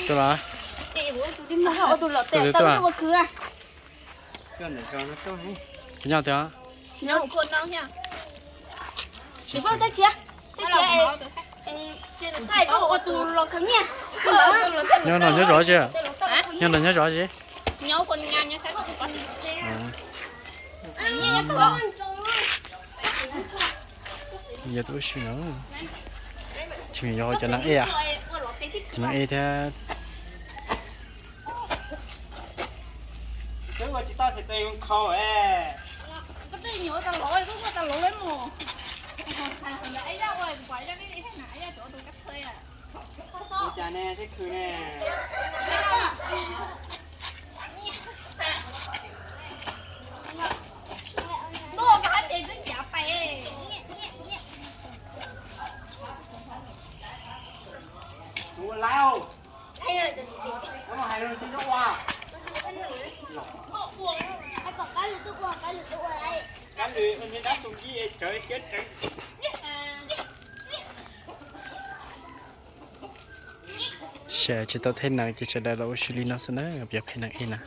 Tuaj los? Tus twg tuaj? Nyob twg? Nyob no nyob zov tsi? Nyob no nyob zov tsi? Yog tus ua si no, tsis yog cov neeg ej, cov neeg ej thiab. Sawv tsis tau thej nees ces sawv daws los ua si li no xwb na, peb phem neeg ej na.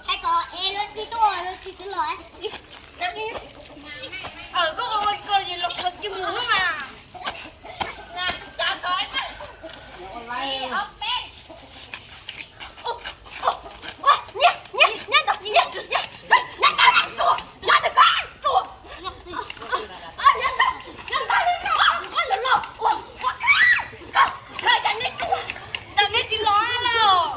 Hais kom es lawv tsis tuaj, lawv tsis txwv los. Koj ua koj los khaws kiag mus mas. Cov nej tsis los lawm.